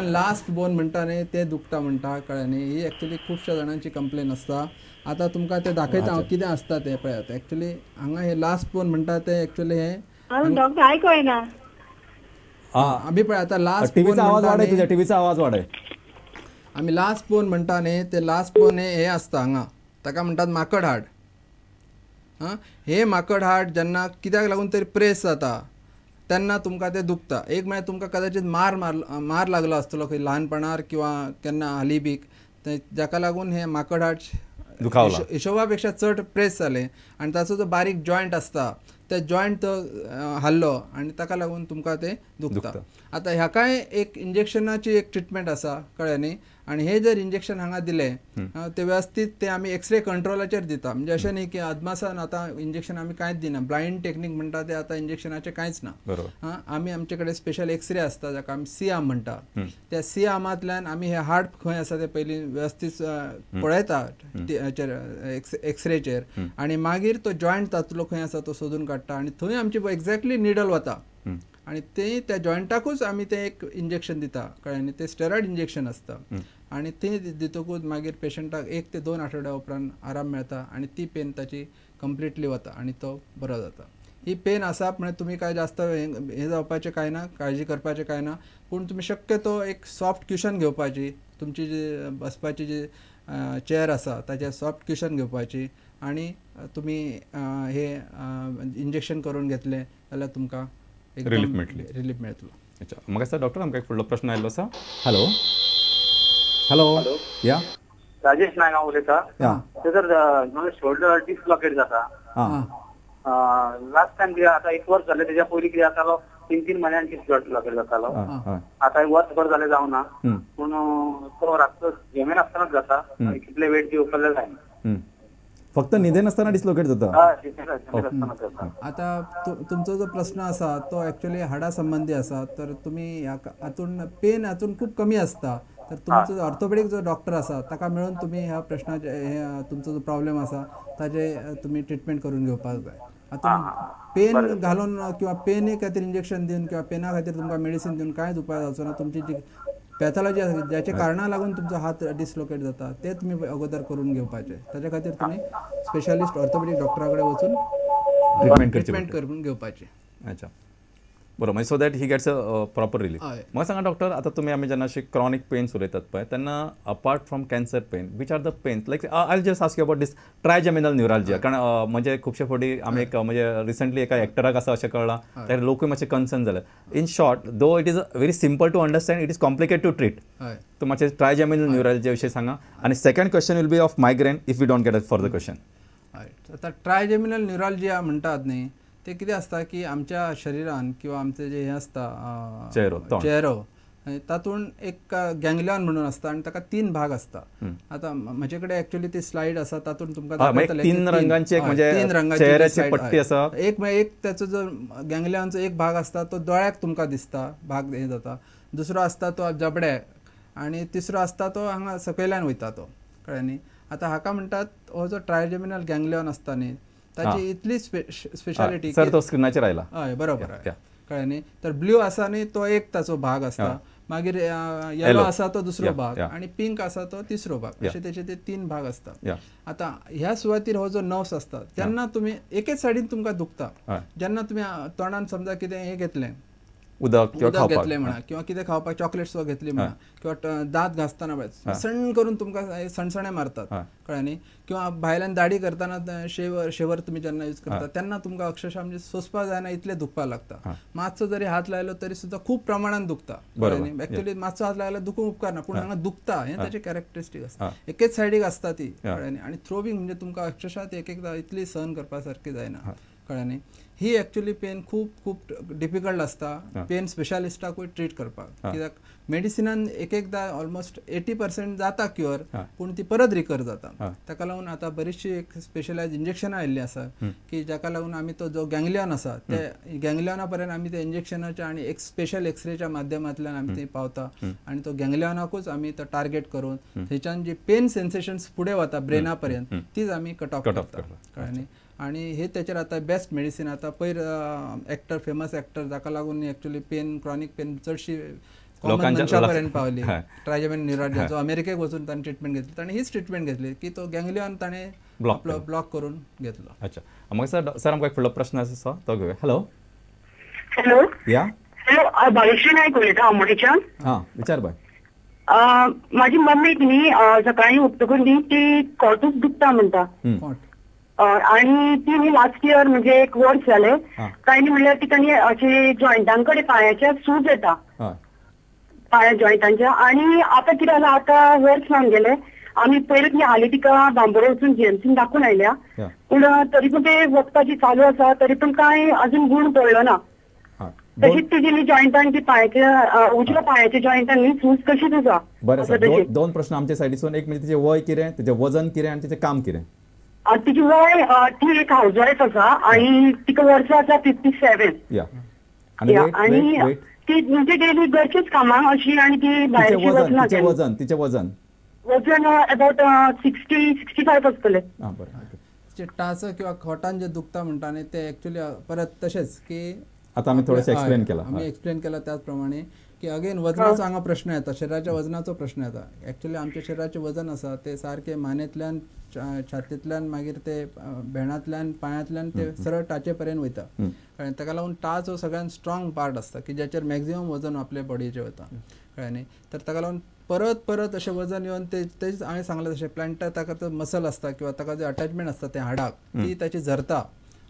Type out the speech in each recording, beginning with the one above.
Last bone म्हणटा न्ही ते दुखता म्हणटा, कळ्ळें न्ही. ही एक्चुली खुबश्या जाणांची कंप्लेन आसता. आतां तुमकां ते दाखयता हांव कितें आसता तें पळयात. एक्चुली हांगा हे लास्ट बोन म्हणटा ते एक्चुली हे डॉक्टर आयको येना. आमी पळय आतां लास्ट टीव्हीचा आवाज वाडय, तुझ्या टीव्हीचा आवाज वाडय. आमी लास्ट बोन म्हणटा न्ही ते लास्ट बोन हे आसता हांगा, ताका म्हणटात माकड हाड. हे माकड हाड जेन्ना कित्याक लागून तरी प्रेस जाता तेन्ना तुमकां ते दुखता. एक म्हळ्यार तुमकां कदाचित मार मार लागलो आसतलो खंय ल्हानपणार किंवा केन्ना हालीं बीक, जाका लागून हे माकड हाड हिशोबा पेक्षा चड प्रेस जालें आनी ताचो जो बारीक जॉयंट आसता ते जॉयंट तो हाल्लो आनी ताका लागून तुमकां ते दुखता. आतां ह्याकाय एक इंजेक्शनाची एक ट्रिटमेंट आसा, कळ्ळें न्ही. आनी हे जर इंजेक्शन हांगा दिलें ते व्यवस्थीत ते आमी एक्सरे कंट्रोलाचेर दिता, म्हणजे अशें न्ही की अदमासान आतां इंजेक्शन आमी कांयच दिना. ब्लायंड टेक्नीक म्हणटा ते आतां इंजेक्शनाचें कांयच ना. आमी आमचे कडेन स्पेशल एक्सरे आसता जाका आमी सी आर्म म्हणटा. त्या सी आर्मांतल्यान आमी हे हाड खंय आसा ते पयलीं व्यवस्थीत पळयता एक्सरेचेर आनी मागीर तो जॉयंट तातूंतलो खंय आसा तो सोदून काडटा आनी थंय आमची एक्झॅक्टली निडल वता आनी ते त्या जॉयंटाकूच आमी तें एक इंजेक्शन दिता, कळ्ळें न्ही. ते स्टेरॉयड इंजेक्शन आसता आनी तें दितकूच मागीर पेशंटाक 1 ते 2 आठवड्या उपरांत आराम मेळता आनी ती पेन ताची कंप्लिटली वता आनी तो बरो जाता. ही पेन आसा म्हळ्यार तुमी काय जास्त हें जावपाचें कांय ना, काळजी करपाचें कांय ना, पूण तुमी शक्यतो एक सॉफ्ट क्युशन घेवपाची, तुमची जी बसपाची जी चेअर आसा ताचेर सॉफ्ट क्युशन घेवपाची आनी तुमी हे इंजेक्शन करून घेतलें जाल्यार तुमकां रिलीफ मेळटली, रिलीफ मेळटलो. अच्छा, म्हाका दिसता डॉक्टर आमकां एक फुडलो प्रश्न आयिल्लो आसा. हॅलो हॅलो, या राजेश नायक हांव उलयता. सर म्हजो शोल्डर डिसलॉकेट जाता. लास्ट टायम कितें आतां 1 वर्स जालें, तेज्या पयलीं कितें जातालो 3-3 म्हयन्यान डिसलॉकेट जातालो. आतां 1 वर्सभर जालें जावना, पूण तो रातचो जेमेन आसतनाच जाता, कितले वेट दिवपाक जायना. फक्त न्हिदे नासतना डिसलोकेट जाता. आतां तुमचो जो प्रश्न आसा तो एक्चुअली हाडा संबंदी आसा, तर तुमी हातून पेन हातून खूब कमी आसता, तर तुमचो ऑर्थोपेडीक जो डॉक्टर आसा ताका मेळून तुमी ह्या प्रश्नाचे हे तुमचो जो प्रॉब्लेम आसा ताजे तुमी ट्रिटमेंट करून घेवपाक जाय. आतां पेन घालून किंवा पेनी खातीर इंजेक्शन दिवन किंवा पेना खातीर तुमकां मेडिसीन दिवन कांयच उपाय जावचो ना. तुमची जी पॅथॉलॉजी आसा ज्याच्या कारणा लागून तुमचो हात डिसलोकेट जाता ते तुमी अगोदर करून घेवपाचे, ताच्या खातीर तुमी स्पेशलिस्ट ऑर्थोपेडीक डॉक्टरा कडेन वचून ट्रिटमेंट करून घेवपाची. अच्छा, बरोबर, म्हणजे so that he gets a proper relief. म्हाका सांगा डॉक्टर, आतां तुमी आमी जेन्ना अशी क्रॉनीक पेन्स उलयतात पळय तेन्ना apart from cancer pain which are the pains like I just ask you about this trigeminal neuralgia, कारण म्हणजे खुबशे फावटी आमी एक म्हणजे रिसंटली एका एक्टराक आसा अशें कळ्ळां, ताका लोकूय मातशे कन्सर्न जाले. In short, though it is very simple to understand, it is complicated to treat. तूं मातशें ट्रायजेमिनल न्युराल्जिया विशीं सांगा. आनी second question will be of migraine if you don't get a further question. आतां ट्रायजेमिनल न्युराल्जिया म्हणटात न्ही, ते कितें आसता की आमच्या शरिरान किंवा आमचे जे हे आसता चेहरो तातूंत एक गँगलियॉन म्हणून आसता आनी ताका 3 भाग आसता. आतां म्हजे कडेन एक्चुअली ती स्लायड आसा तातूंत तुमकां दाखयतलें. 3 रंगांची म्हणजे पट्टी आसा. एक म्हळ्यार एक ताचो जो गँगलियॉनचो एक भाग आसता तो दोळ्याक तुमकां दिसता भाग हे जाता, दुसरो आसता तो जबड्याक आनी तिसरो आसता तो हांगा सकयल्यान वयता तो, कळ्ळें न्ही. आतां हाका म्हणटात हो जो ट्रायजेमिनल गँगलियॉन आसता न्ही ताची इतली स्पेशालिटी सर तो स्क्रीनाचेर आयला. हय बरोबर, कळ्ळें न्ही. तर ब्लू आसा न्ही तो एक ताचो भाग आसता, मागीर येलो आसा तो दुसरो भाग आनी पिंक आसा तो तिसरो भाग, अशे तेचे ते 3 भाग आसता. आतां ह्या सुवातीर हो जो नर्व्स आसता तेन्ना तुमी एकेच सायडीन तुमकां दुखता. जेन्ना तुमी तोंडान समजा कितें हें घेतलें, उदक घेतलें म्हणा किंवा कितें खावपाक चॉकलेट्स घेतली म्हणा किंवा दांत घासतना पळय सण करून तुमकां सणसणे मारतात, कळ्ळें न्ही. किंवा भायल्यान दाडी करतना शेवर तुमी जेन्ना यूज करता तेन्ना तुमकां अक्षरशः म्हणजे सोंसपाक जायना इतलें दुखपाक लागता. मातसो जरी हात लायलो तरी सुद्दां खूब प्रमाणान दुखता, कळ्ळें न्ही. एक्चुअली मातसो हात लायलो दुखूंक उपकारना, पूण हांगा दुखता हें ताचें कॅरेक्टरिस्टीक आसता. एकेच सायडीक आसता ती, कळ्ळें न्ही. आनी थ्रोबींग म्हणजे तुमकां अक्षरशः ती एक एकदां इतली सहन करपा सारकी जायना, कळ्ळें न्ही. ही एक्चुअली पेन खूब खूब डिफिकल्ट आसता पेन स्पेशालिस्टाकूय ट्रीट करपाक, कित्याक मेडिसिनान एक एकदां ऑलमोस्ट 80% जाता क्युअर, पूण ती परत रिकर जाता. ताका लागून आतां बरीचशी एक स्पेशलायज इंजेक्शनां आयिल्लीं आसा की जाका लागून आमी तो जो गँगलियॉन आसा ते गँगलियॉना पर्यंत आमी ते इंजेक्शनाच्या आनी एक स्पेशल एक्सरेच्या माध्यमांतल्यान आमी ते पावता आनी तो गँगलियॉनाकूच आमी तो टार्गेट करून थंयच्यान जी पेन सेन्सेशन्स फुडें वता ब्रेना पर्यंत तीच आमी कट ऑफ करता, कळ्ळें न्ही. आनी हे तेचेर आतां बेस्ट मेडिसीन. आतां पयर एक्टर, फेमस एक्टर जाका लागून एक्चुअली पेन, क्रॉनीक पेन चडशी कॉमन मनशा पर्यंत पावली ट्रायजेमिनल न्युराल्जिया. जो अमेरिकेक वचून ताणें ट्रिटमेंट घेतली, ताणें हीच ट्रिटमेंट घेतली की तो गँगलियॉन ताणें आपलो ब्लॉक करून घेतलो. अच्छा, म्हाका सर, सर आमकां एक फुडलो प्रश्न आसा, तो घेवया. हॅलो. हॅलो. या. हॅलो, भाग्यश्री नायक उलयता आमोडेच्यान. हां, विचार बाय. माझी मम्मीक न्ही सकाळी उठतकूच न्ही ती खोटूच दुखता म्हणटा आणि ती न्ही लास्ट इयर म्हणजे एक वर्स जालें काय न्ही, म्हणल्यार तिका न्ही अशी जॉयंटां कडेन पांयाच्या सूज येता, पांया जॉयंटांच्या. आणि आतां कितें जालां, आतां वर्स जावन गेलें, आमी पयलीं न्ही हालीं तिका बांबोळे वचून जीएमसीन दाखोवन आयल्या, पूण तरी पूण ते वखदाची चालू आसा, तरी पूण कांय अजून गूण पडलो ना. तशीच तुजी न्ही जॉयंटान ती पांयाच्या उजव्या पांयाच्या जॉयंटान न्ही सूज तशीच आसा. बरें सर, दोन प्रश्न आमच्या सायडीसून. एक म्हणजे तिचें वय कितें, तिचें वजन कितें आनी तिचें काम कितें? तिची वय, ती एक हावज वायफ आसा आणि तिका वर्सां आसा 57. आणि ती म्हणजे डेली घरचेच कामाक अशी आणि ती भायरची वचना. वजन, तिचें वजन? वजन अबाउट 60 65 आसतलें. बरें. टाच किंवा खोटान जे दुखता म्हणटा न्ही ते एक्चुअली परत तशेंच की आता आमी थोडेशें एक्सप्लेन केलां. आमी एक्सप्लेन केलां त्याच प्रमाणे की अगेन वजनाचो हांगा प्रश्न येता, शरीराच्या वजनाचो प्रश्न येता. एक्चुअली आमच्या शरीराचें वजन आसा ते सारकें मानेंतल्यान, छातींतल्यान, मागीर ते भेणांतल्यान, पांयांतल्यान ते सरळ टाचे पर्यंत वयता. कळ्ळें? ताका लागून टाच हो सगळ्यान स्ट्रॉंग पार्ट आसता की ज्याचेर मॅक्झिमम वजन आपल्या बॉडीचें वता. कळ्ळें न्ही? तर ताका लागून परत परत अशें वजन येवन ते तेच हांवें सांगलें तशें प्लॅन्टा ताका तो मसल आसता किंवा ताका जे अटॅचमेंट आसता ते हाडाक ती ताची झरता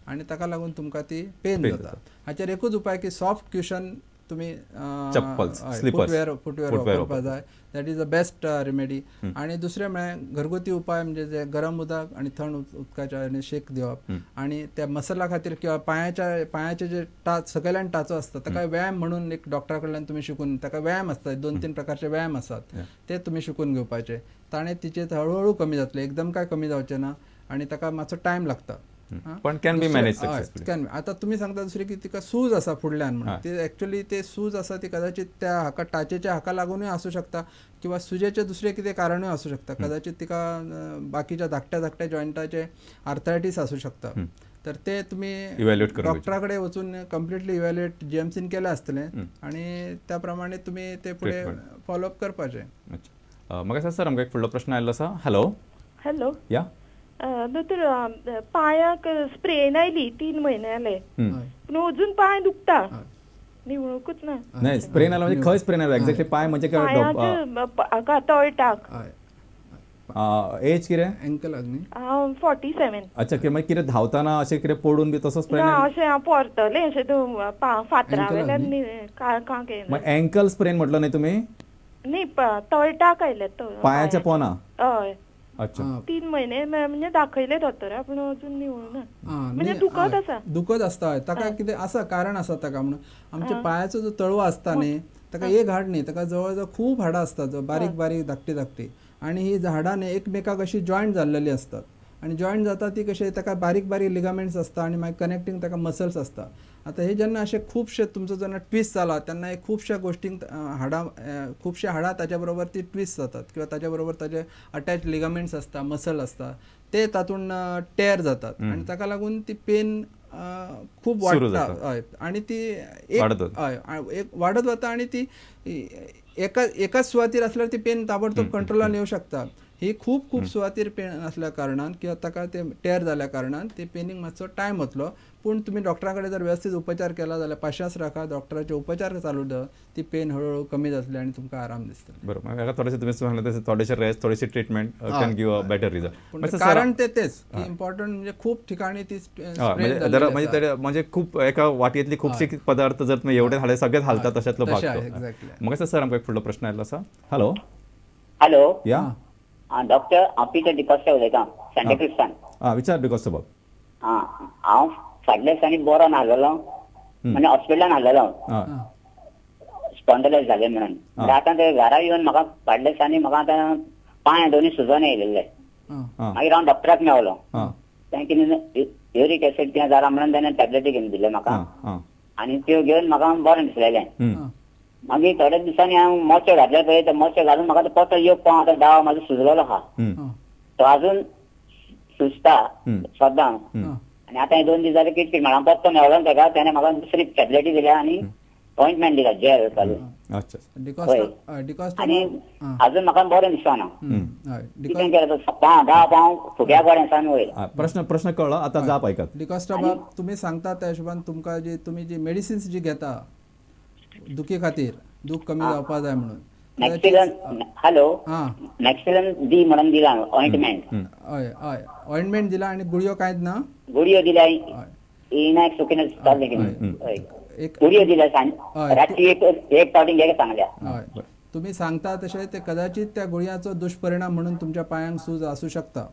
आनी ताका लागून तुमकां ती पेन जाता. हाचेर एकूच उपाय की सॉफ्ट क्युशन तुमी फुटवेअर वापरपाक जाय. That is the best remedy. आनी दुसरें म्हळ्यार घरगुती उपाय म्हणजे जे गरम उदक आनी थंड उदकाचे आनी शेक दिवप आनी त्या मसला खातीर किंवा पांयाचे जे टाच सकयल्यान टाचो आसता ताका व्यायाम म्हणून एक डॉक्टरा कडल्यान तुमी शिकून, ताका व्यायाम आसता, 2-3 प्रकारचे व्यायाम आसात ते तुमी शिकून घेवपाचे. ताणें तिचे हळूहळू कमी जातले, एकदम काय कमी जावचें ना आनी ताका मातसो टायम लागता, पण can be manage successfully. आता तुम्ही सांगता दुसरी की तिका सूज आसा फुडल्यान म्हणून, ती एक्चुअली ते सूज आसा ती कदाचित त्या हाका टाचेच्या हाका लागूनय आसूं शकता किंवा सुजेचे दुसरे कितें कारणूय आसूं शकता. कदाचित तिका बाकीच्या धाकट्या धाकट्या जॉयंटाचे आर्थरायटीस आसूं शकता. तर ते तुम्ही डॉक्टरा कडेन वचून कंप्लिटली इव्हॅल्युएट जीएमसीन केलें आसतलें आनी त्या प्रमाणे तुमी ते फुडें फॉलोअप करपाचें. म्हाका सर आमकां एक फुडलो प्रश्न आयिल्लो आसा. हॅलो. हॅलो. या दोतोर, पांयाक स्प्रेन आयली 3 म्हयने जाले, पूण अजून पांय दुखता, निवळूंकच ना. नाही, स्प्रेन आला म्हणजे खंय स्प्रेन आला एक्झॅक्टली? पांय म्हणजे हाका तळटाक. एज कितें? एंकलाक न्ही? हांव 47. अच्छा, मागीर कितें धांवतना अशें कितें पडून बी तसो स्प्रेन? ना, अशें हांव परतलें अशें फातरा वयल्यान काळखाक येयलें. एंकल स्प्रेन म्हटलो न्ही तुमी? न्ही, तळटाक आयले, पांयाच्या पोना. हय. अच्छा, 3 म्हयने म्हणजे दाखयले दोतोरा, पूण अजून निवळना, म्हणजे दुखत आसा. दुखत आसता ताका कितें आसा कारण आसा ताका म्हणून. आमच्या पांयाचो जो तळवो आसता न्ही ताका एक हाड न्ही, ताका जवळ जवळ खूब हाडां आसतात, बारीक बारीक धाकटी धाकटी, आनी ही झाडां न्ही एकमेकाक अशी जॉयंट जाल्लेली आसतात आनी जॉयंट जाता ती कशें ताका बारीक बारीक लिगामेंट्स आसता आनी मागीर कनेक्टींग ताका मसल्स आसता. आतां हे जेन्ना अशें खुबशे तुमचो जेन्ना ट्विस्ट जाला तेन्ना हे खुबश्या गोश्टींक हाडां, खुबश्या हाडां ताच्या बरोबर ती ट्विस्ट जातात किंवा ताच्या बरोबर ताजे अटॅच लिगामेंट्स आसता, मसल आसता, ते तातूंत टेर जातात आनी ताका लागून ती पेन खूब वाडटा. हय, आनी ती एक वाडत वता आनी ती एकाच सुवातीर आसल्यार ती पेन ताबडतोब कंट्रोलान येवं शकता. ही खूब खूब सुवातीर पेन आसल्या कारणान किंवा ताका ते टेर जाल्या कारणान ते पेनीक मातसो टायम वतलो, पूण तुमी डॉक्टरा कडेन जर वेवस्थीत उपचार केला जाल्यार पाशास राखा, डॉक्टराचे उपचार चालू दवर, ती पेन हळूहळू कमी जातली आनी तुमकां आराम दिसतलो. बरोबर, हाका थोडेशें तुमी सांगलें तशें थोडेशें रेस्ट, थोडीशी treatment can give a better result. पूण कारण ते तेच की इम्पॉर्टंट म्हणजे खूब ठिकाणी ती म्हणजे खूब एका वाटयेंतली खुबशे पदार्थ जर तुमी एवढे हाडले सगळेच हालतात तशातलो भाग तो. म्हाका सर आमकां एक फुडलो प्रश्न आयिल्लो आसा. हॅलो. हॅलो. या डॉक्टर, हांव पिटर डिकॉस्टा उलयतां, सांताक्रुजसान. आं, विचार डिकॉस्टा बाब. आं, हांव फाटल्या दिसांनी बरो नासलेलो, म्हणजे हॉस्पिटलान आसलेलो, स्पॉन्डलायज जालें म्हणून. आतां ते घरा येवन म्हाका फाटल्या दिसांनी म्हाका आतां पांय दोनी सुजोन येयलेले. मागीर हांव डॉक्टराक मेवलो, ताणें कितें युरीक एसिड कितें जाला म्हणून ताणें टॅबलेटी घेवन दिल्यो म्हाका आनी त्यो घेवन म्हाका बरें दिसलेलें. मागीर थोड्या दिसांनी हांव मोचे घातले पळय, ते मोचे घालून म्हाका तो परतो एक पांव आतां दाव म्हाजो सुजलेलो आहा, तो आजून सुजता सद्दां. आनी आतां हे 2 दीस जाले किटकीट म्हणून हांव परतो मेळ्ळो ताका, ताणें म्हाका दुसरी टॅबलेटी दिल्या आनी ऑइंटमेंट दिला जेल चालू. अच्छा डिकॉस्टा आनी अजून म्हाका बरें दिसना. कितें केलें 10 पाव फुग्या बरें सान वयर. प्रश्न कळ्ळो आतां जाप आयकात. डिकॉस्टा बाब तुमी सांगता त्या हिशोबान तुमकां जी तुमी जी मेडिसिन्स जी घेता दुखी खातीर दूख कमी जावपा जाय म्हणून मॅक्सिलन हॅलो मॅक्सिलन दी म्हणून दिला ऑइंटमेंट. हय हय ऑइंटमेंट दिला आनी गुळयो कांयच ना. गुळयो दिल्या इनाक सुकिन चालले एक गुळयो दिल्या रातची एक फावटी घे सांगल्या. हय तुमी सांगता तशें ते कदाचित त्या गुळयांचो दुष्परिणाम म्हणून तुमच्या पायांक सूज आसूं शकता.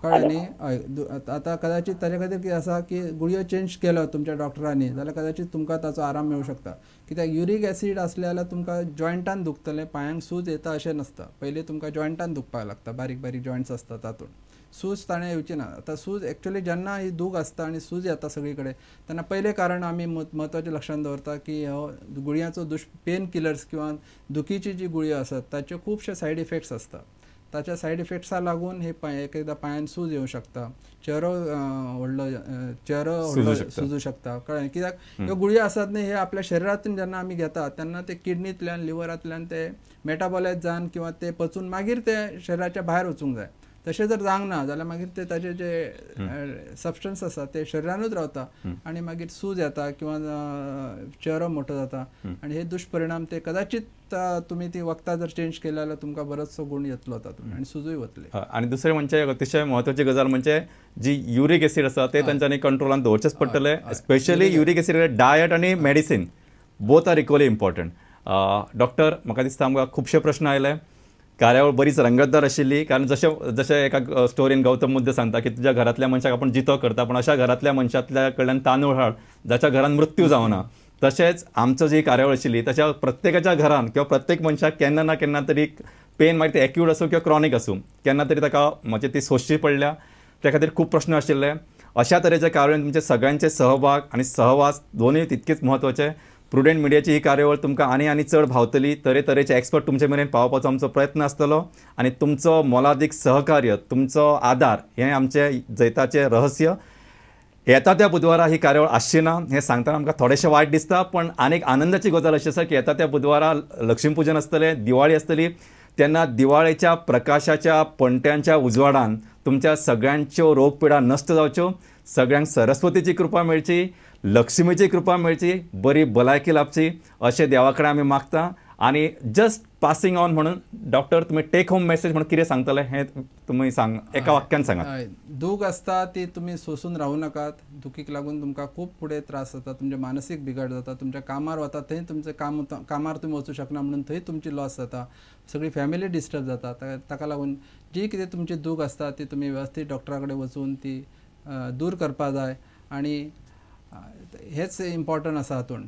कळ्ळें न्ही? हय आतां कदाचित ताजे खातीर कितें आसा की गुळयो चेंज केलो तुमच्या डॉक्टरांनी जाल्यार कदाचित तुमकां ताचो आराम मेळूं शकता. कित्याक युरीक एसीड आसले जाल्यार तुमकां जॉयंटान दुखतलें, पायांक सूज येता अशें नासता. पयलीं तुमकां जॉयंटान दुखपाक लागता, बारीक बारीक जॉयंट्स आसता तातूंत सूज ताणें येवची ना. आतां सूज एक्चुअली जेन्ना ही दूख आसता आनी सूज येता सगळी कडेन तेन्ना पयलें कारण आमी म्हत्वाचें लक्षांत दवरता की हो गुळयांचो पेन किलर्स किंवा दुखीची जी गुळयो आसात ताच्यो खुबशे सायड इफेक्ट्स आसता. ताच्या सायड इफेक्ट्सा लागून हे एक एकदां पांयान सूज येवं शकता, चेहरो व्हडलो चेहरो सुजू शकता. कळ्ळें? कित्याक ह्यो गुळयो आसात न्ही हे आपल्या शरिरांतून जेन्ना आमी घेतात तेन्ना ते किडनींतल्यान लिवरांतल्यान ते मेटाबॉलायज जावन किंवा ते पचून मागीर ते शरिराच्या भायर वचूंक जाय. तशें जर जावंक ना जाल्यार मागीर ते ताजे जे सबस्टन्स आसा ते शरिरानूच रावता आनी मागीर सूज येता किंवा चेहरो मोठो जाता आनी हे दुष्परिणाम ते कदाचित तुमी ती वखदां जर चेंज केली जाल्यार तुमकां बरोचसो गूण येतलो तातूंत आनी सुजूय वतले. आनी दुसरें म्हणजे अतिशय म्हत्वाची गजाल म्हणजे जी युरीक एसीड आसा ते तांच्यांनी कंट्रोलान दवरचेच पडटले. स्पेशली युरीक एसीड डायट आनी medicine both are equally important. Doctor म्हाका दिसता आमकां खुबशे प्रश्न आयले. कार्यावळ बरीच रंगतदार आशिल्ली कारण जशें जशें एका स्टोरीन गौतम बुद्ध सांगता की तुज्या घरांतल्या मनशाक आपूण जितो करता पण अशा घरांतल्या मनशांतल्या कडल्यान तांदूळ हाड जाच्या घरान मृत्यू जावना. तशेंच आमचो जी कार्यावळ आशिल्ली तशा प्रत्येकाच्या घरान किंवा प्रत्येक मनशाक केन्ना ना केन्ना तरी पेन मागीर ते एक्यूट आसूं किंवा क्रॉनीक आसूं केन्ना तरी ताका म्हणजे ती सोंसची पडल्या. त्या खातीर खूब प्रश्न आशिल्ले. अशा तरेच्या कार्यावळीन तुमचे सगळ्यांचे सहभाग आनी सहवास दोनूय तितकेच म्हत्वाचे. प्रुडंट मिडियाची ही कार्यावळ तुमकां आनी आनी चड भावतली. तरेतरेचे एक्सपर्ट तुमचे मेरेन पावोवपाचो आमचो प्रयत्न आसतलो आनी तुमचो मोलादीक सहकार्य तुमचो आदार हें आमचें जैताचें रहस्य. येता त्या बुधवारा ही कार्यावळ आसची ना हें सांगतना आमकां थोडेशें वायट दिसता पण आनीक आनंदाची गजाल अशी आसा की येता त्या बुधवारा लक्ष्मीपुजन आसतलें, दिवाळी आसतली. तेन्ना दिवाळेच्या प्रकाशाच्या पणट्यांच्या उजवाडान तुमच्या सगळ्यांच्यो रोगपिडा नश्ट जावच्यो, सगळ्यांक सरस्वतीची कृपा मेळची, लक्ष्मीची कृपा मेळची, बरी भलायकी लाभची अशें देवा कडेन आमी मागता. आनी जस्ट पासिंग ऑन म्हणून डॉक्टर तुमी टेक होम मेसेज म्हणून कितें सांगतले हें तुमी सांग एका वाक्यान सांगात. दूख आसता ती तुमी सोसून रावूं नाकात. दुखीक लागून तुमकां खूब फुडें त्रास जाता, तुमचें मानसीक बिघाड जाता, तुमच्या कामार वता थंय तुमचें कामार तुमी वचूं शकना म्हणून थंय तुमची लॉस जाता, सगळी फॅमिली डिस्टर्ब जाता. ताका लागून जी कितें तुमची दूख आसता ती तुमी वेवस्थीत डॉक्टरा कडेन वचून ती दूर करपा जाय आनी हेच इम्पॉर्टंट आसा हातूंत.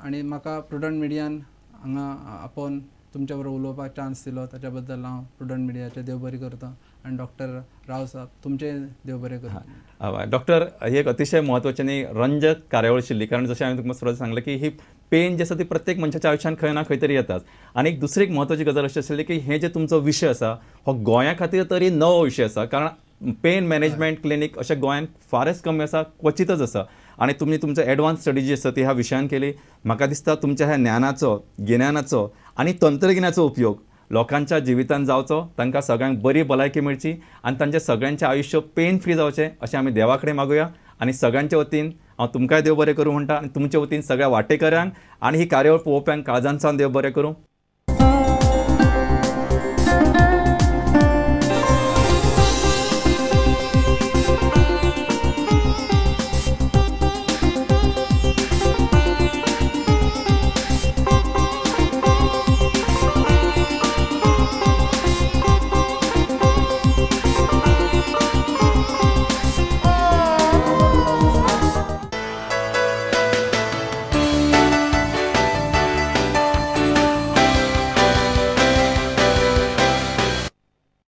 आनी म्हाका प्रुडंट मिडियान हांगा आपोवन तुमच्या बरोबर उलोवपाक चान्स दिलो ताच्या बद्दल हांव प्रुडंट मिडियाचें देव बरें करता आनी डॉक्टर राव साहब तुमचें देव बरें करता. डॉक्टर ही एक अतिशय म्हत्वाची आनी रंजक कार्यावळ आशिल्ली कारण जशें हांवें तुमकां सुरवात सांगलें की ही पेन जी आसा ती प्रत्येक मनशाच्या आयुश्यांत खंय ना खंय तरी येताच. आनी एक दुसरी एक म्हत्वाची गजाल अशी आशिल्ली की हे जे तुमचो विशय आसा हो गोंया खातीर तरी नवो विशय आसा कारण पेन मॅनेजमेंट क्लिनीक अशें गोंयांत फारच कमी आसा, क्वचितच आसा. आनी तुमी तुमचो एडवान्स स्टडी जी आसा ती ह्या विशयान केली. म्हाका दिसता तुमच्या ह्या ज्ञानाचो, गिन्यानाचो आनी तंत्रगिन्याचो उपयोग लोकांच्या जिवितांत जावचो, तांकां सगळ्यांक बरी भलायकी मेळची आनी तांचें सगळ्यांचें आयुश्य पेन फ्री जावचें अशें आमी देवा कडेन मागुया. आनी सगळ्यांच्या वतीन हांव तुमकांय देव बरें करूं म्हणटा आनी तुमचे वतीन सगळ्या वाटेकऱ्यांक आनी ही कार्यावळ पळोवप्यांक काळजांतल्यान देव बरें करूं.